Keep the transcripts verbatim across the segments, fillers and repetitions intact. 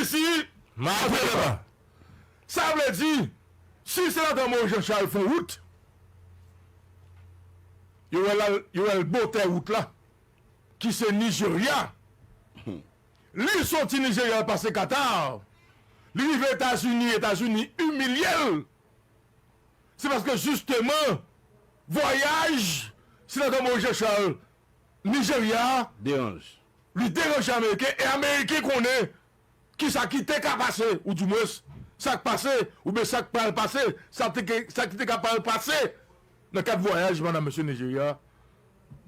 isi, m ap pale pa. Sa vle di, si senatè Moïse Jean Charles fè wout, yo wè l al, yo wè l bò tè wout la, ki se Nijerya. Li soti Nijerya, l pase Katar. Li rive Etazini, Etazini imilye l. Se paske jisteman, vwayaj senatè Moïse Jean Charles Nijerya a li deranje Ameriken, e Ameriken konnen kisa ki te ka pase, oudimwens, sa k pase, oubyen sa k pral pase, sa te ke, sa ki te ka pral pase nan kad vwayaj madanm mesye Nijerya a.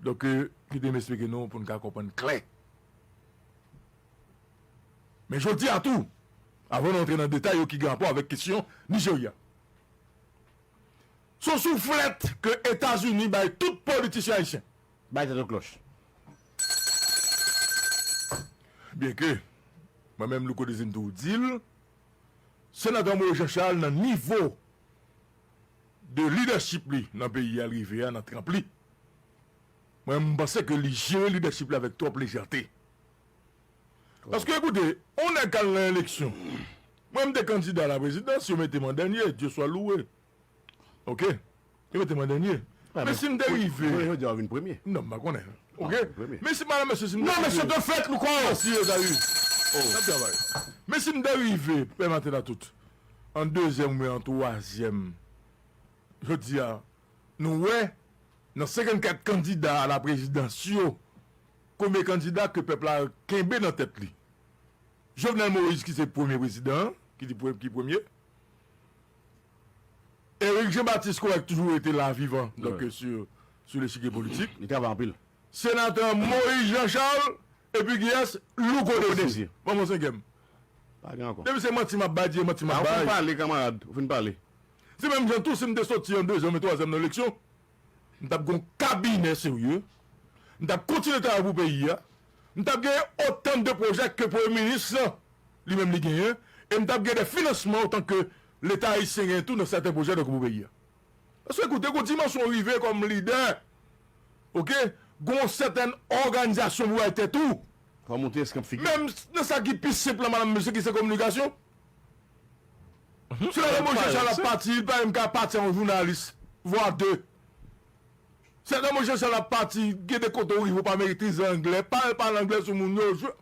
Donk, eh, kite m esplike nou pou n ka konprann klè. Men jodi a tou, avan nou antre nan detay yo ki gen rapò avèk kesyon Nijerya, se yon souflèt ke Etazini bay tout politisyen ayisyen. Bay tèt ou klòch. Byenke, mwen menm, Louko Désir, m toujou di l, senatè Moïse Jean Charles nan nivo de lidèchip li nan peyi a l rive a, nan tranp li, mwen, m panse ke li jere lidèchip li avèk twòp lejète. Paske, ekoute, yon nèg k al nan eleksyon, mwen, m te kandida a la prezidans, yo mete m an dènye, Dye swa louwe. Oke? Yo mete m an dènye. Men si m te rive, jodi a w vin premye. Non, m pa konnen. Oke? Men si, madanm, mesye, si m te rive. Non, mesye, te fèt, Louko. Mèsi, Ezali. N ap travay. Men si m te rive, pèmèt la tout, an dezyèm oubyen an twazyèm, jodi a, nou wè, nan senkannkat kandida a la prezidans yo, konbyen kandida ke pèp la kenbe nan tèt li? Jovenel Moïse, ki se premye prezidan an, ki di pre-, ki premye. Eric Jean Baptiste Cohen toujou rete la vivan, donk, sou, sou lechikye politik. Li travay anpil. Senatè Moïse Jean Charles, epi kiyès? Louko Désir. Ban mwen senkyèm. Pa gen ankò. Depi se manti m ap bay, di e manti m ap bay. Ou fin pale, kanmarad. Ou fin pale. Se menm jan tou, si m te soti an dezyèm e twazyèm nan eleksyon, m t ap gen yon kabinè serye. M t ap kontinye travay pou peyi a. M t ap gen otan de pwojè ke premye minis lan, li menm, li genyen. E m t ap gen de finansman otan ke Leta ayisyen genyen tou nan sèten pwojè, donk, pou peyi a. Paske, ekoute, gon dimansyon w rive kòm lidè. Oke? Gon sètèn òganizasyon pou bay tèt ou. Fò w monte eskanp figi. Menm nan sa ki pi senp lan, madanm mesye, ki se kominikasyon. Si lè Moïse Jean Charles ap pati, li pa menm ka pati an jounalis, vwa de. Si lè Moïse Jean Charles ap pati, gen de kote w rive, w pa metrize anglè, pa al pale anglè sou moun yo, jwe,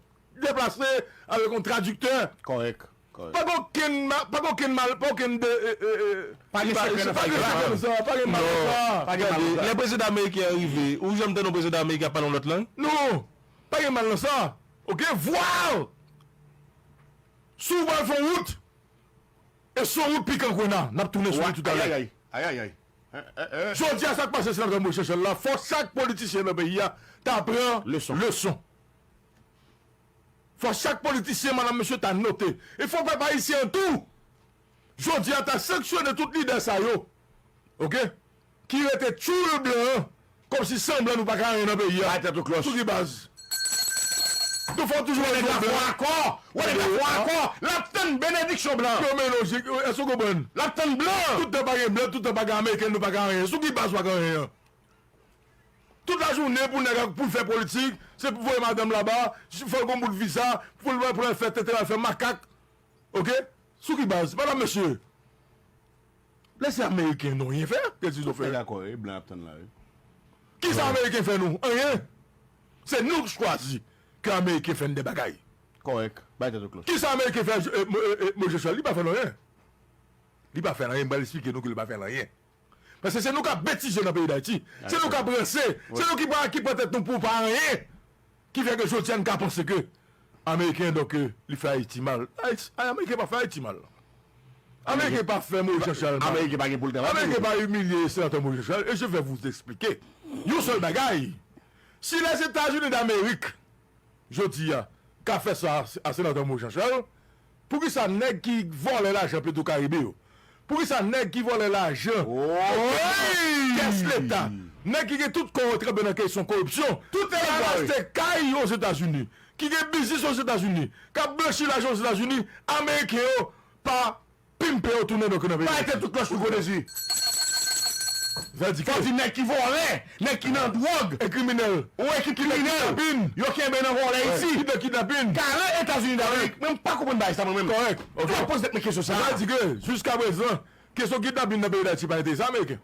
deplase avèk yon tradiktè. Kòrèk, kòrèk. Pa gen okenn ma-, pa gen okenn mal, pa okenn de, e, e, e, pa gen sekrè nan sa, pa gen mal nan sa. Pa gen mal nan sa. Gade, lè prezidan ameriken an rive, ou janm tande yon prezidan ameriken ap pale yon lòt lang? Non, pa gen mal nan sa. Oke, vwa w! Si w pral fè yon wout, e si yon wout pikan kwena, n ap tounen sou li toutalè. Ayayay, ayayay. Jodi a, sa k pase senatè Moïse Jean Charles la, fò chak politisyen nan peyi a ta pran leson. Fò chak politisyen, madanm, mesye, ta note. E fò pèp ayisyen an tou, jodi a, ta sanksyone tout lidè sa yo. Oke? Ki rete tchoul blan an, kòmsi san blan nou pa ka anyen nan peyi a. Bay tèt ou klòch. Sou ki baz? Nou fò toujou wè nèg la fè akò. Wè nèg la fè akò. L ap tann benediksyon blan. Yo melanje, èske w konprann? L ap tann blan. Tout tan pa gen blan, tout tan pa gen ameriken, nou pa ka anyen. Sou ki baz w pa ka anyen an? Tout lajounen pou nèg ak, pou l fè politik, se pou voye madanm laba, fò l gon bout viza, pou l, pou l fè tete, l al fè makak. Oke? Sou ki baz? Madanm, mesye, lè se ameriken nou anyen fè, ke di nou fè. Tout nèg akò, e blan ap tann la, wi. Kisa ameriken fè nou? Anyen. Se nou k chwazi ke ameriken fè n de bagay. Kòrèk. Bay tèt ou klòch. Kisa ameriken fè, e, Mo-, e, e, Moïse Jean Charles? Li pa fè n anyen. Li pa fè n anyen, m pral esplike nou ke li pa fè n anyen. Paske se nou k ap betize nan peyi Dayiti. Se nou k ap ranse. Se nou ki pran, ki pran tèt nou pou pa anyen. Ki fè ke jodi a n ka panse ke Ameriken, donk, eh, li fè Ayiti mal. Ayiti, Ameriken pa fè Ayiti mal. Ameriken pa fè Moïse Jean Charles mal. Ameriken pa gen pou l travay pou li. Ameriken pa imilye senatè Moïse Jean Charles. Et je vais vous expliquer. Yon sèl bagay. Si Lèzetazini Damerik jodi a, ka fè sa a Senatè Moïse Jean Charles, poukisa nèg ki vòlè lajan Petro Caribe yo, poukisa nèg ki vòlè lajan kès leta, nèg ki gen tout kò yo tranpe nan kesyon koripsyon, ki al achte kay Ozetazini, ki gen biznis Ozetazini, k ap blanchi lajan Ozetazini, Ameriken yo pa pimpe yo tounen donk nan peyi Dayiti. Bay tèt ou klòch pou Louko Désir. Sa di ke fò di nèg ki vòlè, nèg ki nan dwòg, e kriminèl, ou ekip kriminèl, yo kenbe nan vòlè isi. Ki nan kidnapin. Kale Etazini Damerik. Mwen, m pa konprann bagay sa, mwen menm. Kòrèk. Fò w poze tèt mwen kesyon sa. Sa di ke, jiska prezan, kesyon kidnapin nan peyi Dayiti pa enterese Ameriken.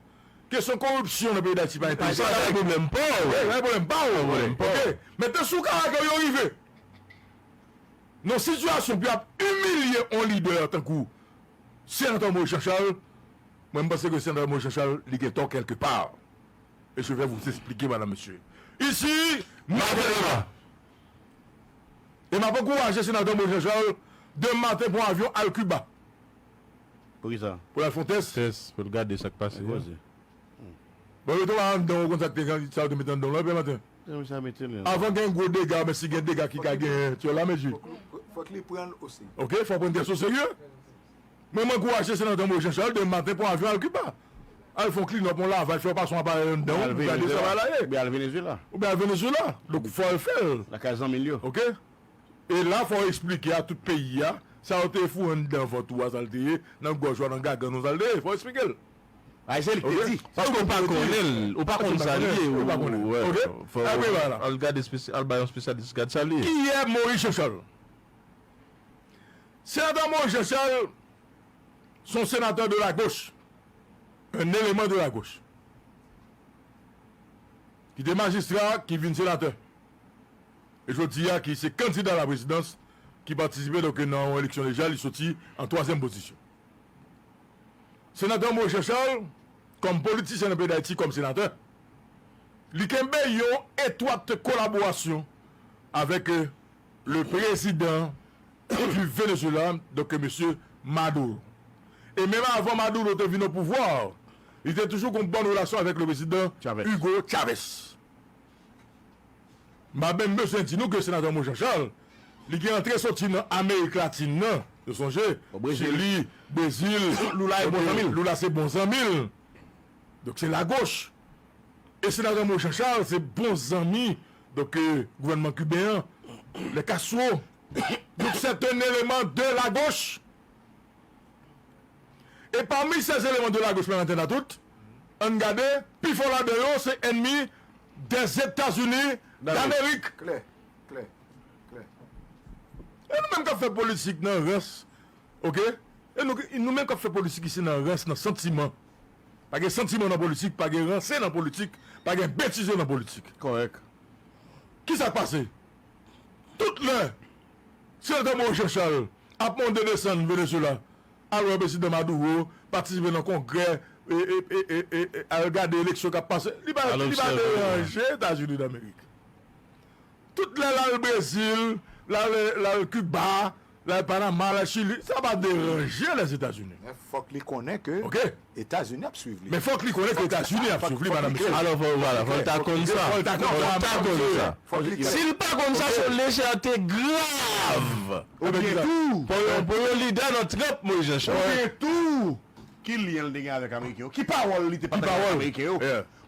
Kesyon koripsyon nan peyi Dayiti pa enterese Ameriken. Sa se pwoblèm pa w. Wi, se pwoblèm pa w. Pwoblèm pa w. Oke. Mentnan, si w ka wè ke yo rive nan sitiyasyon pou y ap imilye yon lidè tankou Senatè Moïse Jean Charles, mwen, m panse ke Senatè Moïse Jean Charles, li gen tò kèlke pa. E je vais vous expliquer, madame, monsieur. Ici, Martelly. E m ap ankouraje Senatè Moïse Jean Charles demen maten pran avyon al Kiba. Pou ki sa? Pou l al fè yon tès. Tès, pou l gade sa k pase. Koze. Bon, yo te wè anndan, ou konn sa k te, sa yo te mete anndan w lan, demen maten. Sa misye a mete l lan. Avan gen gwo dega, men si gen dega ki ka genyen, tu vois la mesure. Fòk li pran l oserye. Oke, fò pran tès oserye. Men mwen ankouraje Senatè Moïse Jean Charles demen maten pran avyon al Kiba. Al fè yon clean up, yon lavaj, fè yon pase yon aparèy anndan w, pou gade sa va la ye. Oubyen al Venezuela. Oubyen al Venezuela. Donk, fò l fè l. Lakay zanmi l yo. Oke? E la, fò w eksplike a tout peyi a, sa yo te foure anndan vant ou a, sa l te ye, nan gòj ou a, nan gagann ou, sa l te ye. Fò w eksplike l. Ay, se li ki te di. Paske ou pa konnen l, ou pa konn sa l ye, ou pa konnen. Oke? Apre, vwala. Al gade espesyal, al bay yon espesyalis gad sa l ye. Kiyès Moïse Jean Charles? Senatè Moïse Jean Charles, se yon senatè de la gauche, un élément de la gauche, ki te majistra, ki vin senatè. E jodi a, ki se kandida a la prezidans, ki patisipe, donk, nan yon eleksyon deja, li soti an twazyèm pozisyon. Senatè Moïse Jean Charles, kòm politisyen nan peyi Dayiti, kòm senatè, li kenbe yon etwat kolaborasyon avèk, euh, le président du Venezuela, donk, mesye Maduro. E menm avan Maduro te vin o pouvwa, li te toujou gen yon bòn relasyon avèk le prezidan Hugo Chavez. M pa menm bezwen di nou ke senatè Moïse Jean Charles, li gen antre soti nan Amerik Latin nan, nou sonje, Chili, Brezil, Lula se bon zanmi l. Donk, se lagoch. E senatè Moïse Jean Charles se bon zanmi, donk, euh, gouvènman kiben an, les Castro. Donk, c'est un élément de la gauche. E pami ces éléments de la gauche, men antèn a tout, ann gade, pifò ladan yo se ènmi des États-Unis d'Amérique. Klè, klè, klè. E nou menm k ap fè politik nan rans, oke? E nou, nou menm k ap fè politik isi nan rans, nan santiman. Pa gen santiman nan politik, pa gen ranse nan politik, pa gen betize nan politik. Kòrèk. Kisa k pase? Tout lè, senatè Moïse Jean Charles ap monte desann Venezuela, al wè prezidan Maduro, patisipe nan kongrè, e, e, e, e, e, e, al gade eleksyon k ap pase, li pa, li pa deranje Etazini Damerik. Tout lè l al Brezil, l al, l al Kiba, l al Panama, l al Chili, sa pa deranje Lèzetazini. Men fòk li konnen ke Etazini ap swiv li. Men fòk li konnen ke Etazini ap swiv li, madanm, mesye. Alò, fò, vwala, fò l ta konn sa. Fò l ta konn sa. Fò l ta konn sa. Si l pa konn sa, se yon lejète grav. Oubyen tou, pou yon, pou yon lidè nan trèp Moïse Jean Charles. Oubyen tou, ki lyen l te gen avèk Ameriken yo? Ki pawòl li te pataje avèk Ameriken yo?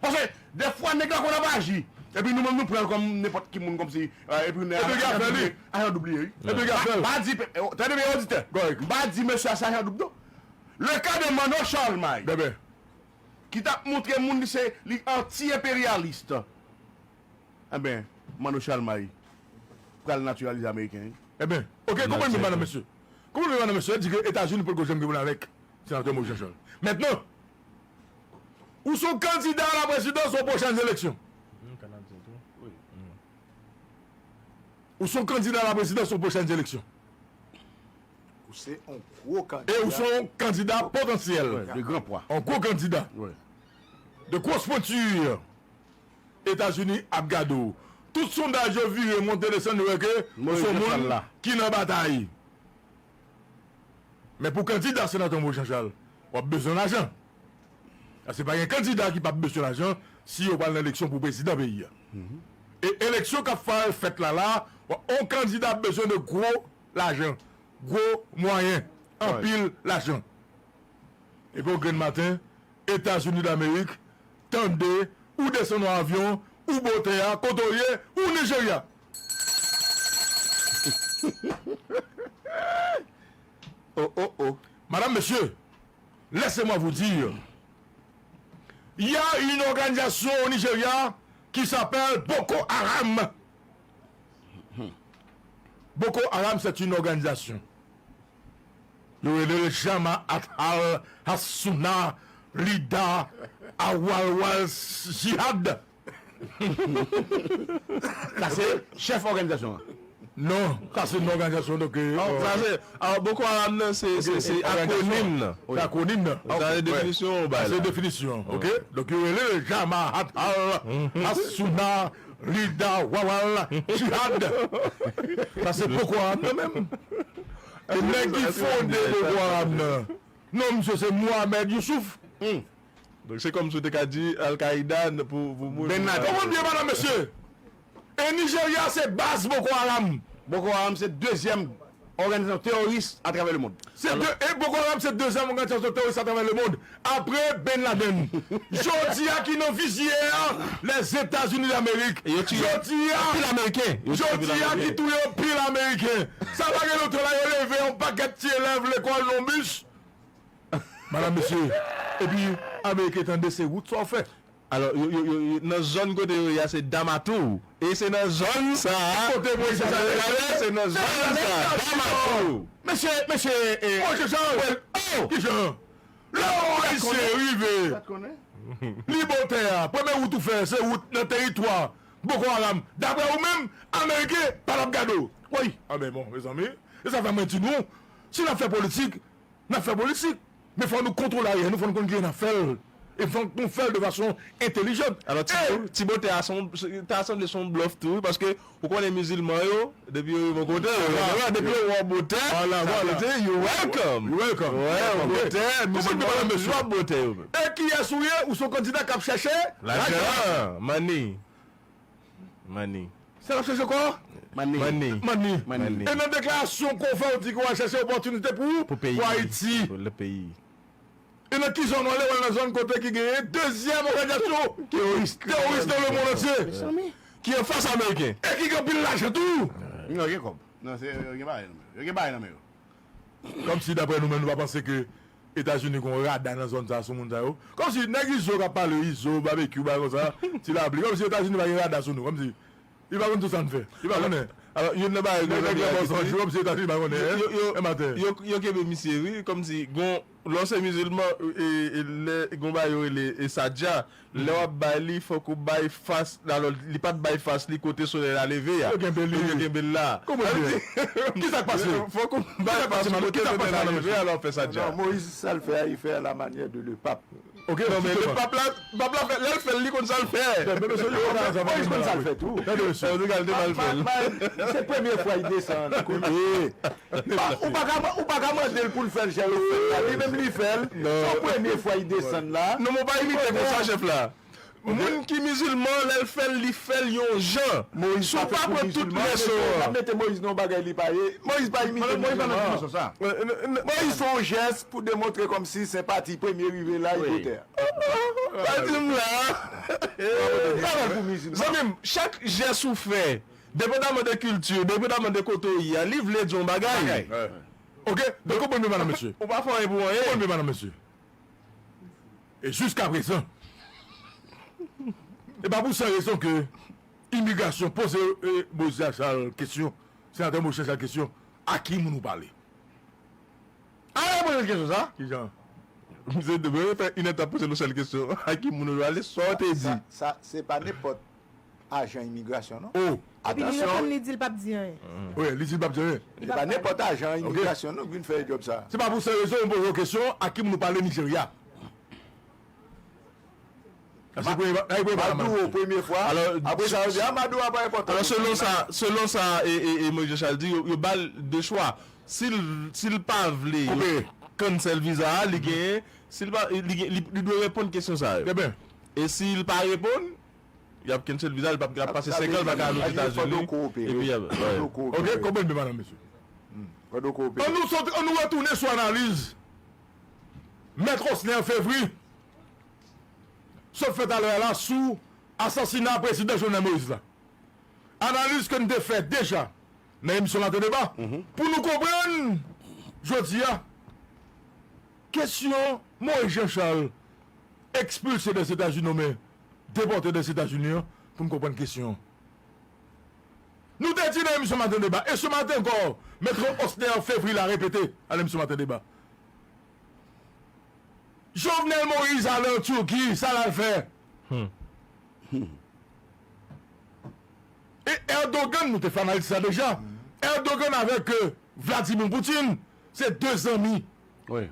Paske, dèfwa, nèg la konn ap aji. Epi nou menm, nou pran l kòm nenpòt ki moun, kòmsi, euh, epi nou ajan W, ajan W, wi. Epi l ka fè l. M pa di, tande byen, oditè. M pa di mesye a se ajan W, non. Le ka de Manno Charlemagne, ki t ap montre moun li se, li anti-enperyalis. Enben, Manno Charlemagne pral natiralize ameriken, wi. Enben, oke, konprann byen, madanm, mesye. Konprann byen, madanm, mesye, di ke Etazini potko janm gen pwoblèm avèk senatè Moïse Jean Charles. Mentnan, ou se yon kandida a la prezidans aux prochaines élections. Ou se yon kandida a la prezidans aux prochaines élections. Ou se yon gwo kandida. E ou se yon kandida potansyèl. Wi, de gran pwa. Yon gwo kandida. Wi. De gwòs pwenti. Etazini ap gade w. Tout sondaj yo vire, monte, desann, yo wè ke ou se yon moun ki nan batay. Men pou kandida senatè Moïse Jean Charles, w ap bezwen lajan. Paske pa gen kandida ki p ap bezwen lajan si yo pral nan eleksyon pou prezidan peyi a. E eleksyon k ap fè, fèt la la, w ap, yon kandida ap bezwen de gwo lajan, gwo mwayen, anpil lajan. Epi yon grenn maten, Etazini Damerik, tande, ou desann nan avyon, ou bò tè a, kote w ye, ou Nijerya. Oh, oh, oh. Madame, Monsieur, laissez-moi vous dire, Il y a une organisation au Nigeria qui s'appelle Boko Haram. Boko Haram, c'est une organisation. Yo rele l Jama'at al Hassouna Lida Awal Wal Jihad. Sa se chèf òganizasyon an. Non, sa se non òganizasyon, donk, euh, oh, sa se, alors, Boko Haram nan, se, se, se akwonim nan. Se akwonim nan. Sa se definisyon, sa se definisyon, ok? Donk, yo rele Jama'at al Hassouna Lida Wawal Jihad. Sa se Boko Haram nan menm. E nèg ki fonde Boko Haram nan, non, misye se Mohamed Yusuf. Donk, se kòmsi w te ka di Al-Qaida pou, pou moun. Ben Laden. Konprann byen, madanm, mesye. E Nijerya, se baz Boko Haram. Boko Haram se dezyèm òganizasyon teworis atravè lemond. Se de, e Boko Haram se dezyèm òganizasyon teworis atravè lemond, apre Ben Laden. Jodi a ki nan vizyè a, Lèzetazini Damerik. Jodi a, jodi a ki touye anpil Ameriken. Sa pa gen lontan la, yo leve yon pakèt ti elèv lekòl nan bis. Madanm, mesye, epi Ameriken tande se wout sa w fè. Alò, yo, yo, yo, yo, nan zòn kote yo ye a, se Damatou. E se nan zòn sa a, kote Moyiz Chantal ye, se nan zòn sa a, Damatou. Mesye, mesye, eh, Moyiz Chantal, oh! Kijan? Lè yon Ayisyen rive Libotè a, premye wout ou fè, se wout nan teritwa Boko Haram. Daprè ou menm, Ameriken pa t ap gade w. Wi. Anben bon, mezanmi, e sa fè mwen di nou, si n ap fè politik, n ap fè politik, men fò nou kontwole aryè nou, fò nou konn kijan n ap fè l. E fò nou fè l de fason entèlijan. Alò, ti, ti botè a, se yon, ta sanble se yon blòf tou, wi, paske ou konnen mizilman yo, depi yo rive yon kote, yo, depi yo wè w botè, sa vle di you welcome. You welcome. Wè, yon botè, mizilman yo toujou ap botè yo menm. E kiyès ou ye? Ou se yon kandida k ap chèche lajan. Money. Money. Sa l ap chèche ankò? Money. Money. Money. E nan deklarasyon ke w fè, ou di ke w al chèche opòtinite pou, pou Ayiti. Pou le peyi. E nan ki zòn w ale? W al nan zòn kote ki genyen dezyèm òganizasyon teworis nan lemonn antye. Ki anfas Ameriken. E ki gen anpil lajan tou. Yo gen kòb. Non, se, yo gen bagay nan men yo. Yo gen bagay nan men yo. Kòmsi, daprè nou menm, nou pa panse ke Etazini gon rada nan zòn sa a sou moun sa yo. Kòmsi nèg Izo k ap pale, Izo, Babekyou, bagay konsa, Ti Lapli. Kòmsi Etazini pa gen rada sou nou. Kòmsi li pa konn tout sa n fè. Li pa konnen. Alò, youn nan bagay ke nèg yo fè bò san jou, kòmsi Etazini pa konnen, en? Yo, yo, yo kenbe misye, wi, kòmsi gon, lè w se mizilman, e, e, lè gon bagay yo rele, e, sadja, lè w ap bay li, fòk ou bay fas, alò, li pa t bay fas li kote solèy la leve a. Yo kenbe li. Yo kenbe l la. Kisa k pase? Fòk ou bay fas li kote solèy la leve a, lè w ap fè sadja. Non, Moyiz, sa l fè a, il fait à la manière de le pape. Ok, non, men le pape la, pape la fè, lè l fè l, li konn sa l fè. Moyiz konn sa l fè tou. An tou ka, l te mal fè l. Se premye fwa li desann kote. Ou pa ka, ou pa ka mande l pou l fè l jan yo fè l la. Li menm li fè l. Se yon premye fwa li desann la. Non, men w pa imite konsa, chèf la. Moun ki mizilman, lè l fè l, li fè l yon jan. Si w pa pran tout lèson an. Pa mete Moyiz nan yon bagay li pa ye. Moyiz pa imite mizilman. Moyiz fè yon jès pou demontre kòmsi senpati, premye rive la, li votè. Pa di m la. Zanmi m, chak jès ou fè, depandaman de kilti w, depandaman de kote w ye a, li vle di yon bagay. Ok, donk, konprann byen, madanm, mesye. Ou pa fè anyen pou anyen. Konprann byen, madanm, mesye. E jiskaprezan, e pa pou sa rezon ke imigrasyon poze, e, Moyiz Jachal kesyon, senatè Moyiz Jachal kesyon, a ki moun ou pale? A, reponn kesyon sa. Kijan? Misye te fè inèdtan poze yon sèl kesyon. A ki moun ou pale, sa w te di? Sa, sa, se pa nenpòt ajan imigrasyon, non. Oh. Epi li reponn, li di l p ap di anyen. Wi, li di l p ap di anyen. Se pa nenpòt ajan imigrasyon, non, ki vin fè djòb sa. Se pa pou sa rezon, mwen poze w kesyon, a ki moun ou pale Nijerya? Maduro, premye fwa. Apre sa, yo di, a, Maduro pa enpòtan. Alò, selon sa, selon sa, e, e, e Moyiz Jachal di, yo, yo ba l de chwa. Si l, si l pa vle yo cancel viza a, li genyen, si l pa, li gen, li, li dwe reponn kesyon sa yo. Trè byen. E si l pa reponn, y ap cancel viza, li p ap, l ap pase senk an, li pa ka al Ozetazini. Epi, y ap, ok, konprann byen, madanm, mesye. An nou sot, an nou retounen sou analiz Mèt Rosner Fevry sot fè talè a la sou asasina prezidan Jovenel Moïse la. Analiz ke n te fè deja nan emisyon Maten Deba, pou nou konprann jodi a kesyon Moïse Jean Charles, ekspilse Dèzetazini, men depòte Dèzetazini an, pou n konprann kesyon an. Nou te di nan emisyon Maten Deba, e se maten ankò, Mèt Osner Fevri la repete nan emisyon Maten Deba. Jovenel Moïse ale an Turki, sa l al fè? E Erdogan, nou te fè analiz sa deja. Erdogan avèk, euh, Vladimir Putin, se de zanmi. Wi.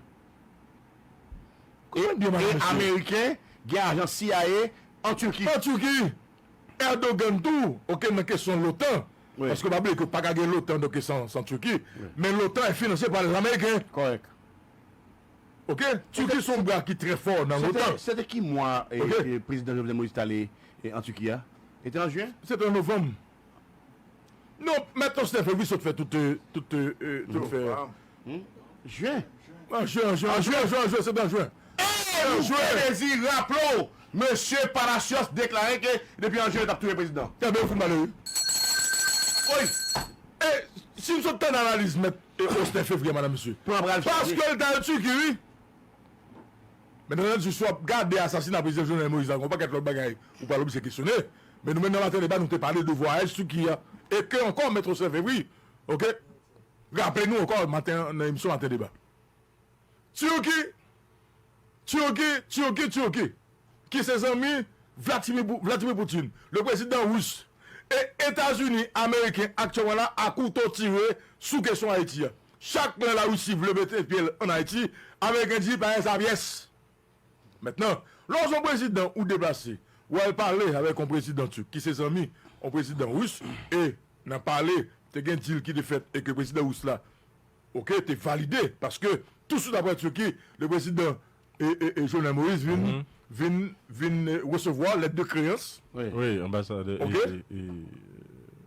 Konprann byen, e Madan, mesye. Ameriken gen ajan C I A an Turki. An Turki. Erdogan tou, oke, nan kesyon l'OTAN. Wi. Paske pa bliye ke pa ka gen l'OTAN, donk, san, san Turki. Wi. Men l'OTAN est financé par les Américains. Kòrèk. Oke? Turki se yon bra ki trè fò nan l'OTAN. Se te ki mwa, e, e, prezidan Jovenel Moïse t ale, e, an Turki a? Se te an jen? Se te an novanm. Non, Mèt Osner Fevri sot fè tout, euh, tout, euh, euh, tout fè. Jen. An jen, an jen, an jen, an jen, an jen, se te an jen. E nou te dezi raple w, mesye Palacios deklare ke depi an jen yo t ap touye prezidan. Ebyen, ou fout malere. Wi. E si n sot tann analiz Mèt, e, Osner Fevri, madan, mesye. Paske l t al Turki, wi. Men nan jis w ap gade asasina prezidan Jovenel Moïse la, gen yon pakèt lòt bagay ou pral oblije kesyone. Men nou menm nan Maten Deba, nou te pale de vwayaj Turki a. E ke ankò, Mèt Osner Fevri, oke? Raple nou ankò maten an nan emisyon Maten Deba. Turki, Turki, Turki, Turki, ki se zanmi Vladimir Pu-, Vladimir Putin, le prezidan ris. E Etazini, Ameriken aktyèlman la, akouto tire sou kesyon Ayiti a. Chak lè Larisi vle mete pye l ann Ayiti, Ameriken di pa gen sa pyès. Mentnan, lè w se yon prezidan ou deplase, w al pale avèk yon prezidan Turk ki se zanmi yon prezidan ris, e nan pale, te gen deal ki te fèt e ke prezidan ris la, oke, te valide, paske touswit apre Turki, le prezidan e, e, e Jovenel Moïse vin, vin, vin, e, resevwa lèt de kreyans. Wi, anbasadè, e, e,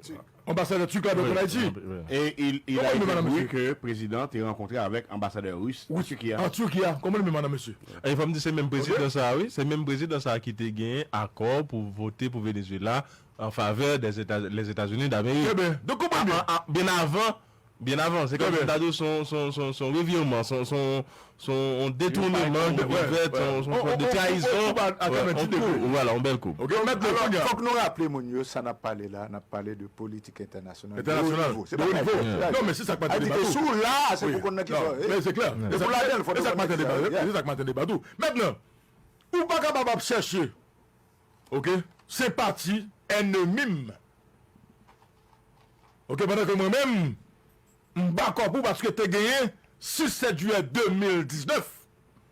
e, anbasadè Turk la, donk, ann Ayiti. E il, il a été vri ke prezidan te rankontre avèk anbasadè ris an Turki a. An Turki a, kòman li menm, madan, mesye? E fò m di se menm prezidan sa a, wi, se menm prezidan sa a ki te gen akò pou vote pou Venezuela an favè des États, les États-Unis d'Amérique. Trè byen. Donk, konprann byen. Byen avan, byen avan, se kòm si ta di w se yon, se yon, se yon, se yon revirman, se yon, se yon, se yon detounman de vèt, se yon, se yon sòt de trayizon. An koub, an koub, an koub, an koub. Vwala, yon bèl koub. Oke, mèt, alò, fòk nou raple moun yo, sa n ap pale la, n ap pale de politik entènasyonal de wo nivo. Se pa de wo nivo. Non, men se sa k maten deba tou. Sa vle di ke si w la, se pou konn nan ki bò. Men se klè. E pou ladan l, fò nou konn nan ki bò. Se sa k maten deba tou. Mentnan, ou pa kapab ap chèche, oke, senpati ènmi m. Oke, pandan ke mwen menm, m ba kòb ou paske te genyen sis sèt jiyè de mil diznèf,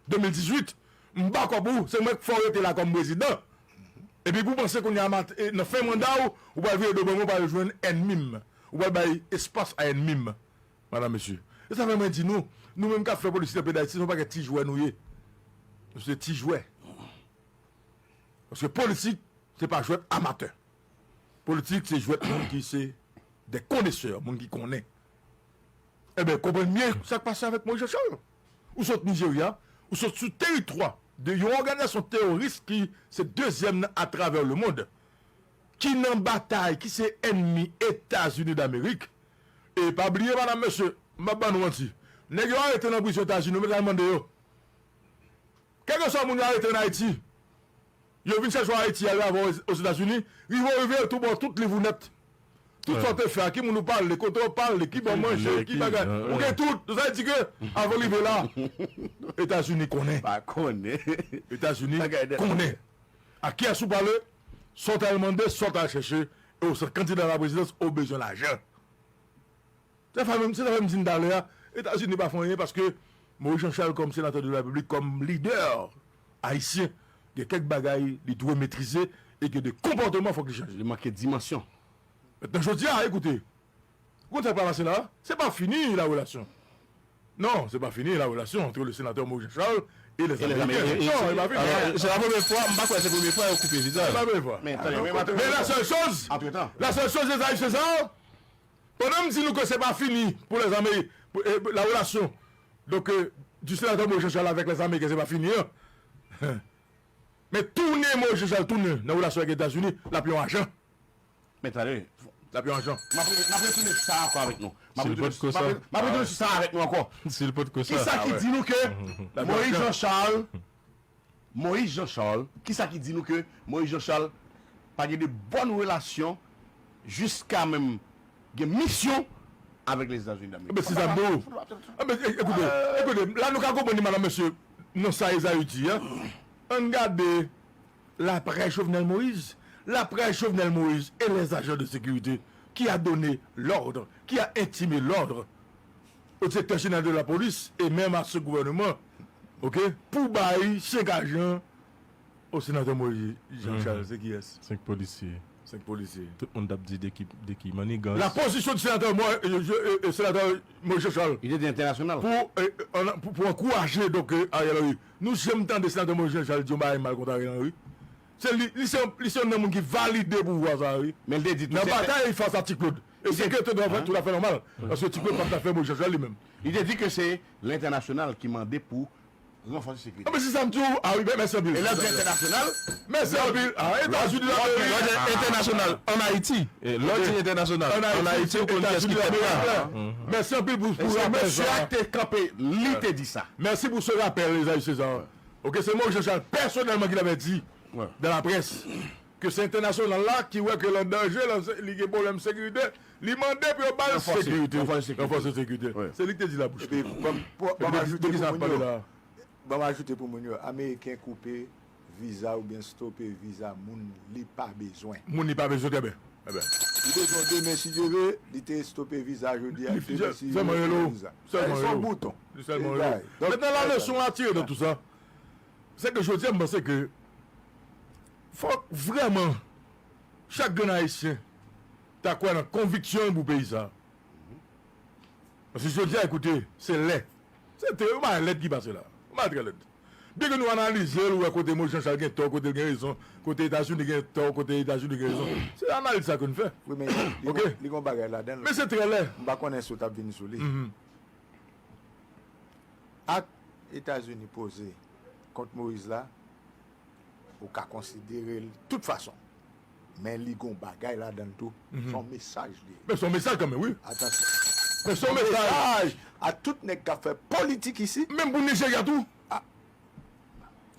de mil dizuit, m ba kòb ou, se mwen k fè w rete la kòm prezidan. Epi pou w panse kounye a mat-, e, nan fen manda w, ou pral vire do ban mwen, ou pral jwenn ènmi m. Ou pral bay espas a ènmi m, madan, mesye. E sa fè mwen di nou, nou menm k ap fè politik nan peyi Dayiti, se yon pakèt ti jwè nou ye. Nou se ti jwè. Paske politik, se pa jwèt amatè. Politik, se jwèt moun ki se de konesè, moun ki konnen. Ebyen, konprann byen sa k pase avèk Moïse Jean Charles. Ou sot Nijerya, ou sot sou teritwa de yon òganizasyon teworis ki se dezyèm nan atravè lemonn, ki nan batay, ki se ènmi Etazini Damerik. E pa bliye, madan, mesye, m ap ban nou manti. Nèg yo arete nan prizon Etazini, ou mèt al mande yo. Kèlkeswa moun yo arete ann Ayiti, yo vin chèche w Ayiti, al avè w Ozetazini, rive w rive, yo tou ba w tout liv ou nèt. Tout sa w te fè a, ki moun ou pale, kote w pale, ki bò w manje, ki bagay. Ou gen tout. Sa vle di ke, avan w rive la, Etazini konnen. Pa konnen. Etazini konnen. A kiyès ou pale, sa w t al mande, sa w t al chèche, e w se kandida a la prezidans, ou bezwen lajan. Se sa menm, se sa menm di n talè a, Etazini pa fè anyen paske Moïse Jean Charles kòm senatè de la Repiblik, kòm lidè ayisyen, gen kèk bagay li dwe metrize e gen de konpòteman fòk li chanje. Li manke dimansyon. Mentnan, jodi a, ekoute, ou konn sa k pral pase la? Se pa fini la relation. Non, c'est pas fini la relation entre le sénateur Maurice Jean-Charles et les Américains. Non, c'est pas fini. Alors, c'est la première fois, m pa kwè se premye fwa yo koupe viza. C'est pas la première fois. Men, tande, men, men, men, la seule chose, la seule chose, les amis, c'est ça. Pandan m di nou ke se pa fini pou lèzame, pou, e, la relasyon, donk, e, di senatè Moïse Jean Charles avèk lèzame, ke se pa fini an. Men tounen Moïse Jean Charles, tounen nan relasyon avèk Etazini, l ap yon ajan. Men talè, l ap yon ajan. M ap, m ap retounen sou sa ankò avèk nou. M ap retounen sou sa avèk nou ankò. Si l potko sa. Kisa ki di nou ke Moïse Jean Charles Moïse Jean Charles, kisa ki di nou ke Moïse Jean Charles pa gen de bòn relasyon jiska menm gen misyon avèk Lèzetazini Damerik? Ebyen, se sa m di w. Ebyen, e- ekoute, ekoute, la nou ka konprann li, madanm, mesye, nan sa Ezayi di a. Ann gade laprès Jovenel Moïse, laprès Jovenel Moïse et les agents de sécurité qui a donné l'ordre, qui a intimé l'ordre au directeur général de la police et même à ce gouvernement, ok, pou bay senk ajan o senatè Moïse Jean Charles, se kiyès? Senk polisye. Senk polisye. Tout moun t ap di de ki, de ki manigans. La position du sénateur Mo- euh, je- euh, euh, sénateur Moïse Jean Charles. Li te di entènasyonal. Pou, euh, euh, pou, pou ankouraje, donk, euh, Ariel Henry. Nou janm tande senatè Moïse Jean Charles di yon bagay mal kont Ariel Henry. Se li, li se, li se youn nan moun ki valide pouvwa sa, wi. Men li te di tou nan se batay fas a Ti Claude. E se ke te dwe fè tout afè nòmal. Paske Ti Claude pa t ap fè Moïse Jean Charles li menm. Li te di ke se lentènasyonal ki mande pou ranfòse sekirite. Anben, se sa m di w. Ah wi, ben, mèsi anpil. E lè w di entènasyonal, mèsi anpil. Ah, Etazini Damerik. Lè w di entènasyonal, ann Ayiti. E lè w di entènasyonal, ann Ayiti, ou konn kiyès ki tèt la. Mèsi anpil pou, pou rapèl sa. Mesye a te kanpe, li te di sa. Mèsi pou se rapèl, Ezayi César. Ok, se Moïse Jean Charles pèsonèlman ki t avèti dan laprès ke se entènasyonal la ki wè ke l an danje, l an se- li gen pwoblèm sekirite, li mande pou yo ba l sekirite. Ranfòse sekirite. Se li ki te di la bouch li. Epi, ban m ajoute pou moun yo, ban m ajoute pou moun yo, Ameriken koupe viza oubyen stope viza moun li pa bezwen. Moun li pa bezwen, trè byen. Trè byen. Li bezwen demen, si Dye ve, li te stope viza jodi a, demen, si Dye ve, li stope viza. Se yon bouton. Mentnan, la leson a tire nan tou sa, se ke jodi a, m panse ke fòk vrèman chak grenn Ayisyen ta kwè nan konviksyon l pou peyi sa. Paske jodi a, ekoute, se lè. Se te yon bagay lèd ki pase la. Yon bagay trè lèd. Byen ke nou analize l, ou wè kote Moïse Jean Charles gen tò, kote l gen rezon, kote Etazini gen tò, kote Etazini gen rezon. Se analiz sa ke n fè. Wi, men li, li gon bagay ladan l. Men se trè lè. M pa konnen si w t ap vin sou li. Ak Etazini poze kont Moïse la, ou ka konsidere l tout fason. Men li gon bagay ladan l tou. Se yon mesaj li ye. Men se yon mesaj kanmenm, wi. Atansyon. Men se yon mesaj a tout nèg k ap fè politik isi. Menm pou Nijerya tou.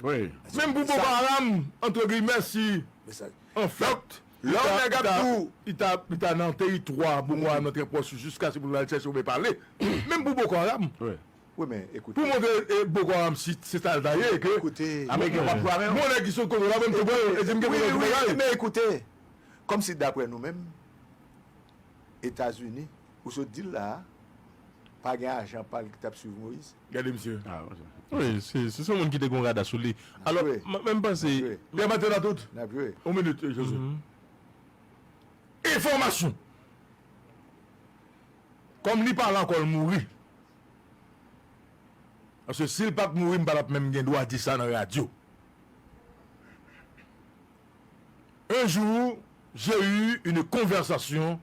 Wi. Menm pou Boko Haram, antre giyimè, si, anfèt, lè yon nèg ap di w, li ta, li ta nan teritwa Boko Haram nan trè pwòch, jiskaske pou l al chèche oubyen pale. Menm pou Boko Haram. Wi. Wi, men ekoute. Pou montre, e, Boko Haram si se sa l ta ye, ke Ameriken p ap pran avè l. Bon, nèg ki sot kote la, menm tou pran, e di m gen pwoblèm pou bagay. Men ekoute, kòmsi daprè nou menm, Etazini, ou sot di l la a, pa gen ajan pa l ki t ap swiv Moïse. Gade misye. Wi, se, se, se yon moun ki te gen yon rada sou li. Alò, m, men m panse. N ap jwe. Yon minit, e, Joseph. Enfòmasyon. Kòm li pa la ankò, l mouri. Paske si l pa t mouri, m pa t ap menm gen dwa di sa nan radyo. Un jour, j'ai eu une conversation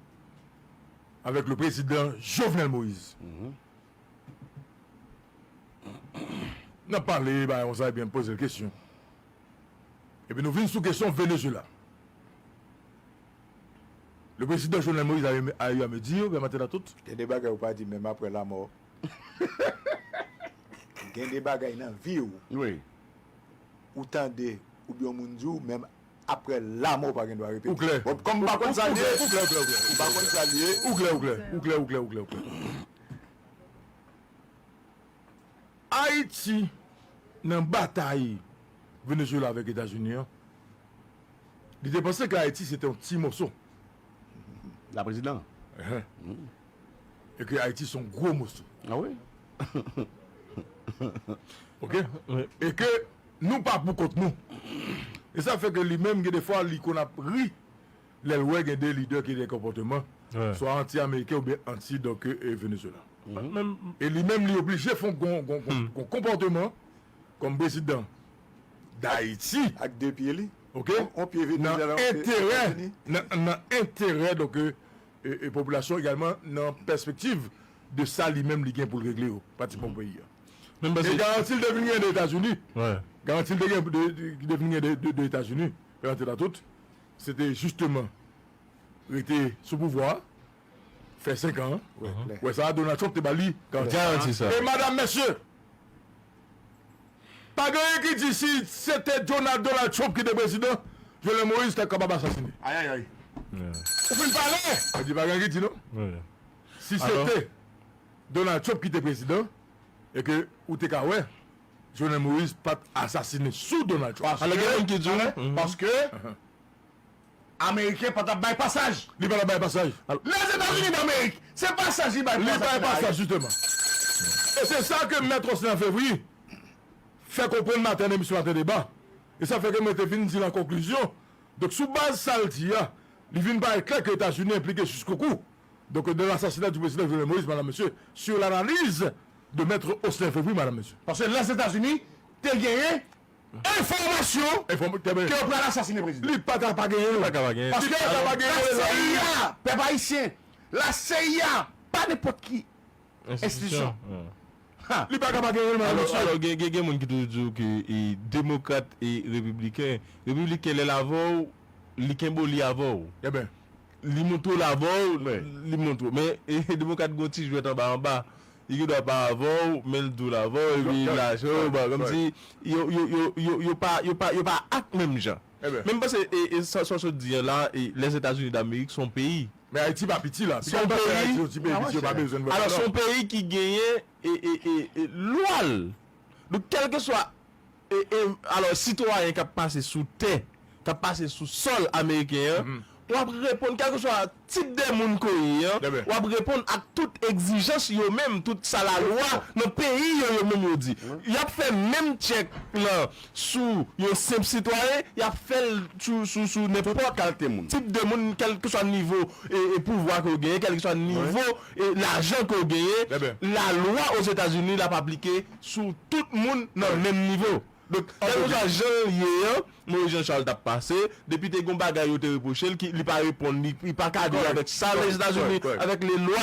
avec le président Jovenel Moïse. N ap pale, bagay konsa, epi m poze l kesyon. Epi nou vin sou kesyon Venezuela. Le président Jovenel Moïse a eu, a eu à me dire, Bèmaten Latout. Gen de bagay ou pa di menm aprè lamò. Gen de bagay nan vi w. Wi. Ou tande, oubyen yon moun di w, menm aprè lamò ou pa gen dwa repete. Ou klè. Bon, kòm m pa konn sa l ye. Ou klè, ou klè, ou klè, ou klè. Ou pa konn sa l ye. Ou klè, ou klè, ou klè, ou klè, ou klè, ou klè. Ayiti, nan batay Venezuela avèk Etazini an, li te panse ke Ayiti se te yon ti moso. La prezidan. Enhen. E ke Ayiti se yon gwo moso. Ah wi. Ok? E ke nou pa pou kont nou. E sa fè ke li menm, gen de fwa, li konn ap ri lè l wè gen de lidè ki gen konpòteman, swa anti-ameriken oubyen anti, donk, e, Venezuela. E li menm, li oblije fè yon, yon, yon, yon konpòteman kòm prezidan Dayiti. Ak de pye li. Ok? Yon, yon pye Venezuela, yon pye Etazini. Nan enterè, nan, nan enterè, donk, e, e, e popilasyon egalman, nan pèspektiv de sa li menm li gen pou l regle yo, pratiman pou peyi a. E garanti l te vin gen de Etazini. Garanti l te gen de, de, de vin gen de, de, de Etazini, Bèmaten Latout, se te jisteman rete sou pouvwa a, fè senk an. Wè sa, Donald Trump te ba li garanti sa. E madanm, mesye, Pa gen anyen ki di si se te Donald, Donald Trump ki te prezidan, Jovenel Moïse ta kapab asasinen. Ayayay. Ou fin pale. Sa di pa gen anyen ki di non. Si se te Donald Trump ki te prezidan, e ke ou te ka wè, Jovenel Moïse pa t asasinen sou Donald Trump. Alò gen moun ki di w. Paske Ameriken pa t ap bay pasaj. Li pa t ap bay pasaj. Lèzetazini Damerik, se pasaj li bay. Li bay pasaj, jisteman. E se sa ke Mèt Osner Fevriye fè konprann maten nan emisyon Maten Deba. E sa fè ke mwen te vin di l an konklizyon. Donk, sou baz sa l di a, li vin parèt klè ke Etazini enplike jiskoukou. Donc, dans l'assassinat du président Jovenel Moïse, madame, monsieur, sur l'analyse de Maître Osner Fevriye, madame, monsieur. Paske Lèzetazini te genyen enfòmasyon ke yo pral asasinen prezidan. Li pa ka pa genyen. Li pa ka pa genyen. Paske la C I A, pèp ayisyen, la C I A, pa nenpòt ki enstitisyon. Li pa ka pa genyen, madame, Alò, monsieur. alò gen, gen, gen moun ki toujou di w ke e, demokrat e repibliken. Repibliken lè l avè w, li kenbe w, li avè w. Eben, Li montre w l avè w, li montre w. Men e, demokrat gon ti jwèt anba anba. Li gendwa pa avè w, men l di w l avè w, epi l lage w, ba, kòmsi yo, yo, yo, yo, yo pa, yo pa, yo pa ak menm jan. Men m panse e, e sa, sa w sot di an la, e, Lèzetazini Damerik se yon peyi. Men Ayiti pa piti la. Se yon peyi. Ayiti, yon ti peyi piti, yo pa bezwen vòt. Alò, se yon peyi ki genyen e, e, e, e lwa l. Donk, kèlkeswa e, e, alò, sitwayen k ap pase sou tè, k ap pase sou sòl ameriken an, w ap reponn, kèlkeswa tip de moun ke w ye an, w ap reponn ak tout egzijans yo menm, tout sa lalwa nan peyi yo, yo menm yo di. Y ap fè menm tchèk lan sou yon senp sitwayen, y ap fè l sou, sou, sou nenpòt kalite moun. Tip de moun, kèlkeswa nivo e, e pouvwa ke w genyen, kèlkeswa nivo e lajan ke w genyen, lalwa Ozetazini l ap aplike sou tout moun nan menm nivo. Donk, kèlkeswa jan l ye an, Moïse Jean Charles t ap pase, depi te gon bagay yo te repwoche l, ki, li pa reponn, li, li pa kadre avèk sa Lèzetazini, avèk le lwa.